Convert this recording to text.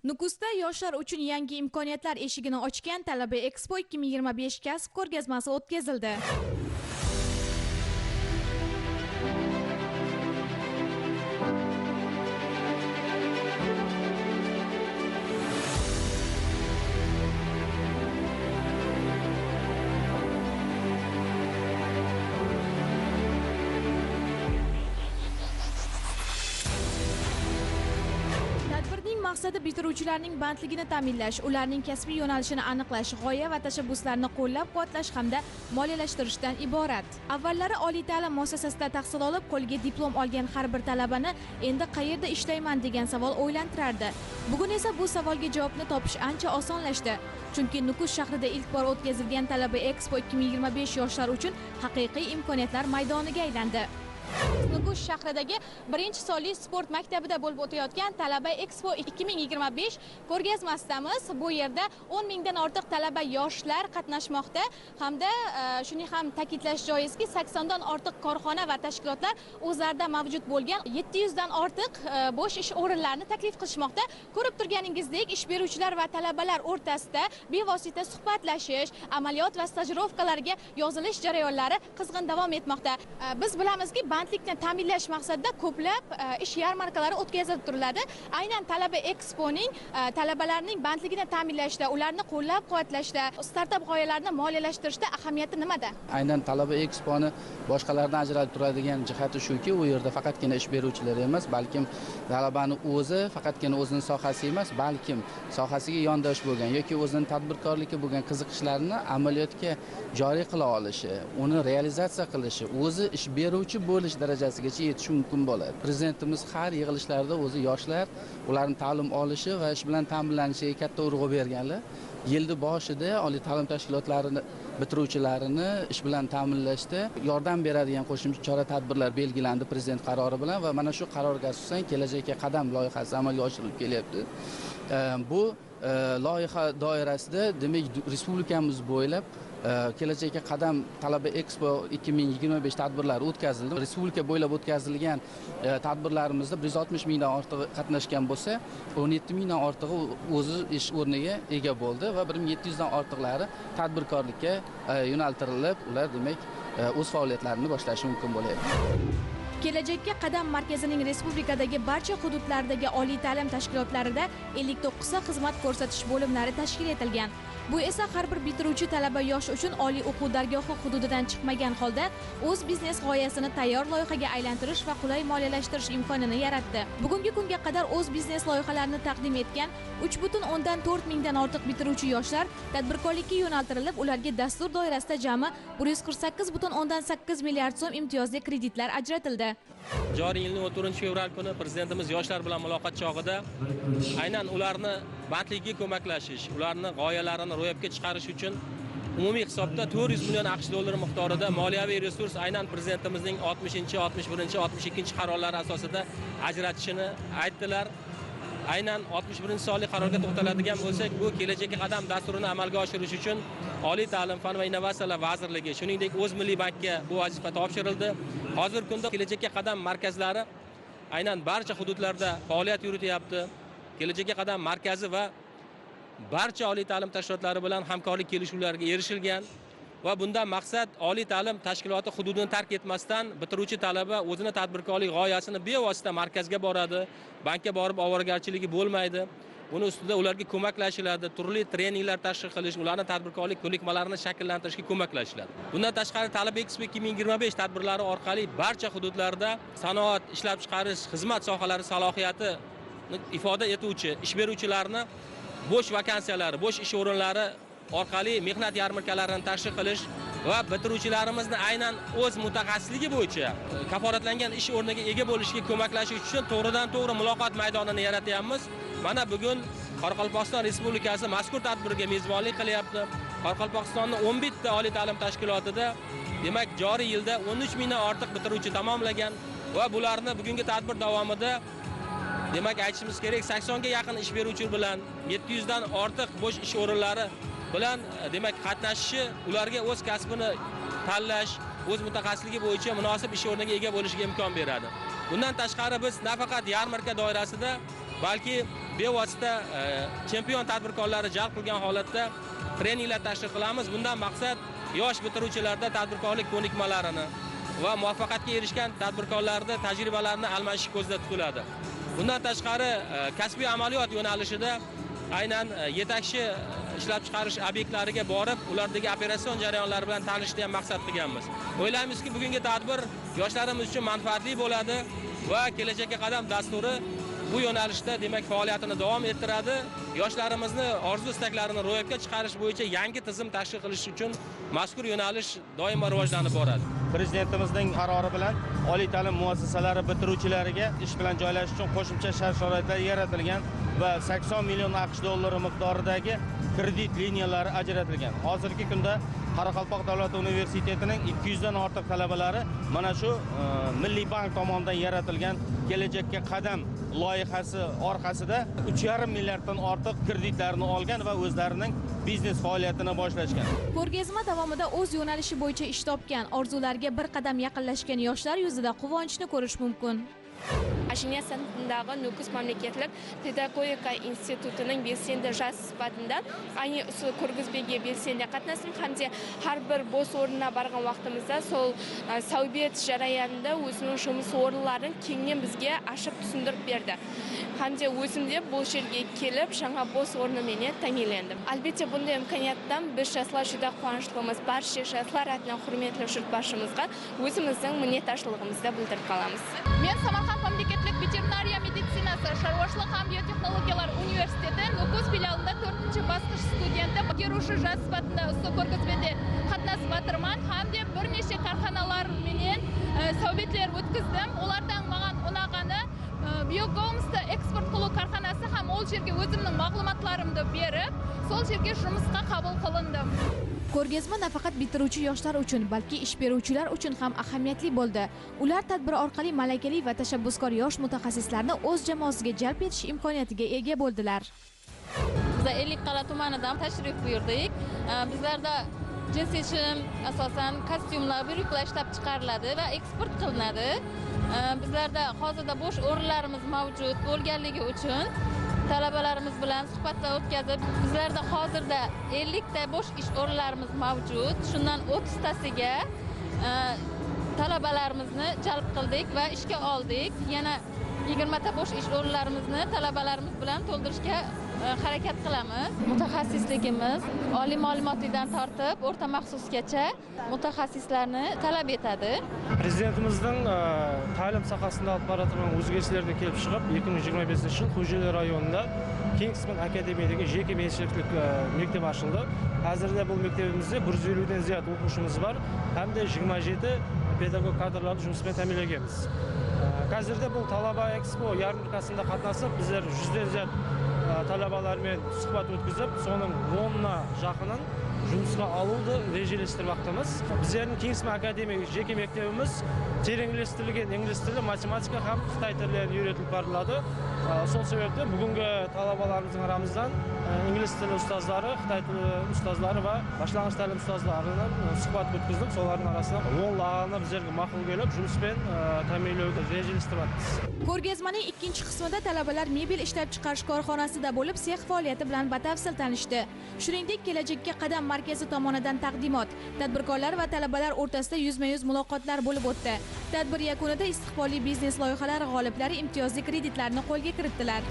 Nukusda yoshlar uchun yangi imkoniyatlar eshigini ochgan Talaba Expo 2025 kasb ko'rgazmasi o'tkazildi. Maqsadi bitiruvchilarning bandligini ta'minlash, ularning kasbiy yo'nalishini aniqlash, g'oya va tashabbuslarni qo'llab-quvvatlash hamda moliyalashtirishdan iborat. Avvallari oliy ta'lim muassasasida tahsil olib, qo'lga diplom olgan har bir talabani endi qayerda ishlayman degan savol o'ylantirardi. Bugun esa bu savolga javobni topish ancha osonlashdi. Chunki Nukus shahrida ilk bor o'tkazilgan Talaba Expo 2025 yoshlar uchun haqiqiy imkoniyatlar maydoniga aylandi. Nukus shahridagi 1-sonli sport maktabida bo'lib o'tayotgan Talaba Expo 2025 ko'rgazmasidamiz. Bu yerda 10 mingdan ortiq talaba yoshlar qatnashmoqda hamda shuni ham ta'kidlash joizki, 80 dan ortiq korxona va tashkilotlar o'zlarida mavjud bo'lgan 700 dan ortiq bo'sh ish o'rinlarini taklif qilishmoqda. Ko'rib turganingizdek, ish beruvchilar va talabalar o'rtasida bevosita suhbatlashish, amaliyot va stajirovkalarga yozilish jarayonlari qizg'in davom etmoqda. Biz bilamizki, bandlikni ta'minlash maqsadida ko'plab ish yarmarkalari o'tkazilib turiladi. Aynan Talaba Exponing talabalarning bandligini ta'minlashda, ularni qo'llab-quvvatlashda, startap g'oyalarini moliyalashtirishda ahamiyati nimada? Aynan Talaba Exponi boshqalardan ajralib turadigan jihati shuki, u yerda faqatgina ish beruvchilar emas, balkim talabani o'zi faqatgina o'zining sohasi emas, balkim sohasiga yondosh bo'lgan yoki o'zining tadbirkorlikka bo'lgan qiziqishlarini amaliyotga joriy qila olishi, uni realizatsiya qilishi, o'zi ish beruvchi bo'lish darajasigacha yetishi mumkin bo'ladi. Prezidentimiz har yig'ilishlarda o'zi yoshlar, ularning ta'lim olishi va ish bilan ta'minlanishiga katta urg'u berganlar. Yilni boshida oliy ta'lim tashkilotlarini bitiruvchilarini ish bilan ta'minlashda yordam beradigan qo'shimcha chora-tadbirlar belgilandi prezident qarori bilan va mana shu qarorga asosan Kelajakka qadam loyihasi amalga oshirilib kelyapti. Bu loyiha doirasida demak respublikamiz bo'ylab Kelajakka qadam Talaba Expo 2025 tadbirlari o'tkazildi. Respublika bo'ylab o'tkazilgan tadbirlarimizda 160 mingdan ortig'i qatnashgan bo'lsa, 17 mingdan ortig'i o'zi ish o'rniga ega bo'ldi va 1700 dan ortiqlari tadbirkorlikka yo'naltirilib, ular demak o'z faoliyatlarini boshlashi mumkin bo'lyapti. Kelajakka qadam markazining respublikadagi barcha hududlardagi oliy ta'lim tashkilotlarida 59 ta xizmat ko'rsatish bo'limlari tashkil etilgan. Bu esa har bir bitiruvchi talaba yosh uchun oliy o'quv dargohi hududidan chiqmagan holda o'z biznes g'oyasini tayyor loyihaga aylantirish va qulay moliyalashtirish imkonini yaratdi. Bugungi kunga qadar o'z biznes loyihalarini taqdim etgan 3,4 mingdan ortiq bitiruvchi yoshlar tadbirkorlikka yo'naltirilib, ularga dastur doirasida jami 148,8 milliard so'm imtiyozli kreditlar ajratildi. Joriy yilning 14 fevral kuni prezidentimiz yoshlar bilan muloqot chog'ida aynan ularni bandligiga ko'maklashish, ularni g'oyalarini ro'yobga chiqarish uchun umumiy hisobda 400 million AQSh dollari miqdorida moliyaviy resurs aynan prezidentimizning 60, 61, 62 qarorlari asosida ajratishini aytdilar. Aynan 61-sonli qarorga to'xtaladigan bo'lsak, bu Kelajakka qadam dasturini amalga oshirish uchun Oliy ta'lim, fan va innovatsiyalar vazirligi, shuningdek O'z Milliy bankka bu vazifa topshirildi. Hozirgi kunda Kelajakka qadam markazlari aynan barcha hududlarda faoliyat yurityapti. Kelajakka qadam markazi va barcha oliy ta'lim tashkilotlari bilan hamkorlik kelishuvlariga erishilgan va bundan maqsad oliy ta'lim tashkiloti hududini tark etmasdan bitiruvchi talaba o'zini tadbirkorlik g'oyasini bevosita markazga boradi, bankka borib ovoragarchiligi bo'lmaydi. Buni ustida ularga ko'maklashiladi, turli treninglar tashkil qilish, ularning tadbirkorlik ko'nikmalarini shakllantirishga ko'maklashiladi. Bundan tashqari Talaba Expo 2025 tadbirlari orqali barcha hududlarda sanoat, ishlab chiqarish, xizmat sohalari salohiyatini ifoda etuvchi ish beruvchilarni bo'sh vakansiyalari, bo'sh ish o'rinlari orqali mehnat yarmarkalarini tashkil qilish va bitiruvchilarimizni aynan o'z mutaxassisligi bo'yicha kafolatlangan ish o'rniga ega bo'lishiga ko'maklashish uchun to'g'ridan-to'g'ri muloqot maydonini yaratyapmiz. Mana bugun Qoraqalpog'iston Respublikasi mazkur tadbirga mezbonlik qilyapti. Qoraqalpog'istonning 11 ta oliy ta'lim tashkilotida demak joriy yilda 13 mingdan ortiq bitiruvchi tamomlagan va bularni bugungi tadbir davomida demak aytishimiz kerak 80 ga yaqin ish beruvchi bilan 700 dan ortiq bo'sh ish o'rinlari bilan demak qatnashishi ularga o'z kasbini tanlash, o'z mutaxassisligi bo'yicha munosib ish o'rniga ega bo'lishiga imkon beradi. Bundan tashqari biz nafaqat yarmarka doirasida, balki bevosita chempion tadbirkorlarni jalb qilgan holatda treninglar tashkil qilamiz. Bundan maqsad yosh bitiruvchilarda tadbirkorlik ko'nikmalarini va muvaffaqiyatga erishgan tadbirkorlarning tajribalarini almashish ko'zda tutiladi. Bundan tashqari kasbiy amaliyot yo'nalishida aynan yetakchi ishlab chiqarish obyektlariga borib, ulardagi operatsion jarayonlar bilan tanishishni ham maqsad qilganmiz. O'ylaymizki, bugungi tadbir yoshlarimiz uchun manfaatli bo'ladi va Kelajakka qadam dasturi bu yo'nalishda demak faoliyatini davom ettiradi. Yoshlarimizni orzu istaklarini ro'yobga chiqarish bo'yicha yangi tizim tashkil qilish uchun mazkur yo'nalish doimo rivojlanib boradi. Prezidentimizning qarori bilan oliy ta'lim muassasalari bitiruvchilariga ish bilan joylashish uchun qo'shimcha shart-sharoitlar yaratilgan va 80 million AQSh dollari miqdoridagi kredit liniyalari ajratilgan. Hozirgi kunda Qoraqalpoq davlat universitetining 200 dan ortiq talabalari mana shu Milliy bank tomonidan yaratilgan Kelajakka qadam loyihasi orqasida 3,5 milliarddan ortiq kreditlarni olgan va o'zlarining biznes faoliyatini boshlashgan. Ko'rgazma davomida o'z yo'nalishi bo'yicha ish topgan, orzularga bir qadam yaqinlashgan yoshlar yuzida quvonchni ko'rish mumkin. Ajiniyaz san'atındağı Nukus Mamlaketlik Pedagogika institutining belsendi jas sifatida ayni usul ko'rgazmaga belsendi qatnashdim hamda har bir bo'sh o'rnina borgan vaqtimizda sol savbet jarayonida o'zining жұмыс o'rinlarini kengnen bizga ashib tushuntirib berdi. Hamda o'zimda bu yerga kelib жаңа bo'sh o'rni menen ta'minlandim. Albatta bunday imkoniyatdan biz yoshlar juda quvonchimiz. Barcha yoshlar atidan hurmatli yurtboshimizga o'zimizning minnatdorchiligimizni bildirib qolamiz. Men Samarqand Mamlaketlik veterinariya meditsinasi, шаруашылық һәм биотехнологиялар университеті Nukus filialында 4-басқыш студенті беруші жас сыпатында осы көргізбеде қатынасып жатырмын. Һәм де бірнеше карханаларменен сәубетлер өткіздім. Олардан маған ұнағаны биогумусты экспорт қылу карханасы һәм ол жерге өзімнің мағлұматларымды беріп, сол жерге жұмысқа қабыл қылындым. Ko'rgazma nafaqat bitiruvchi yoshlar uchun, balki ish beruvchilar uchun ham ahamiyatli bo'ldi. Ular tadbir orqali malakali va tashabbuskor yosh mutaxassislarni o'z jamoasiga jalb etish imkoniyatiga ega bo'ldilar. Biz Ellikqal'a tumanidan tashrif buyurdik. Bizlarda jinsi shim, asosan kostyumlar, buyruqlar ishlab chiqariladi va eksport qilinadi. Bizlarda hozirda bo'sh o'rinlarimiz mavjud bo'lganligi uchun talabalarimiz bilan suhbatlar o'tkazib, bizlarda hozirda 50 ta bo'sh ish o'rinlarimiz mavjud. Shundan 30 tasiga talabalarimizni jalb qildik va ishga oldik. Yana 20 ta bo'sh ish o'rinlarimizni talabalarimiz bilan to'ldirishga harakat qilamiz. Mutaxassisligimiz oliy ma'lumotlidan tortib o'rta maxsusgacha mutaxassislarni talab etadi. Prezidentimizning ta'lim sohasida olib borayotgan o'zgarishlardan kelib chiqib, 2025 yil Xo'jayli rayonida Kingsman akademiyadagi jeke menshiklik maktab ochildi. Hozirda bu maktabimizda 150 dan ziyod o'quvchimiz bor hamda 27 pedagog kadrlarni жұмыс bilan ta'minlaganmiz. Hozirda bu Talaba Expo yarmarkasida qatnashib, bizlar 100 dan ziyod talabalarмен сұхбат өткізіп, соның 10-на жақынын жұмысқа алуды режелестірмектеміз. Біздердің Kingsman Академия жеке мектебіміз тереңлестірілген инглиз тілі, математика һәм қытай тілдерін үйретіліп барылады. Сол себепті бүгінгі талабаларымыздың арамыздан инглиз тілі ұстаздары, қытай тілі ұстаздары ва башлангыч тәлім ұстаздарынан сұхбат өткіздік. Солардың арасынан 10-лағаны біздерге мақұл келіп, жұмыспен ta'minlауді режелестіріватырмыз. Ko'rgazmaning ikkinchi qismida talabalar mebel ishlab chiqarish korxonasida bo'lib, sex faoliyati bilan batafsil tanishdi. Shuningdek, Kelajakka qadam markazi tomonidan taqdimot, tadbirkorlar va talabalar o'rtasida yuzma-yuz muloqotlar bo'lib o'tdi. Tadbir yakunida istiqbolli biznes loyihalari g'oliblari imtiyozli kreditlarni qo'lga kiritdilar.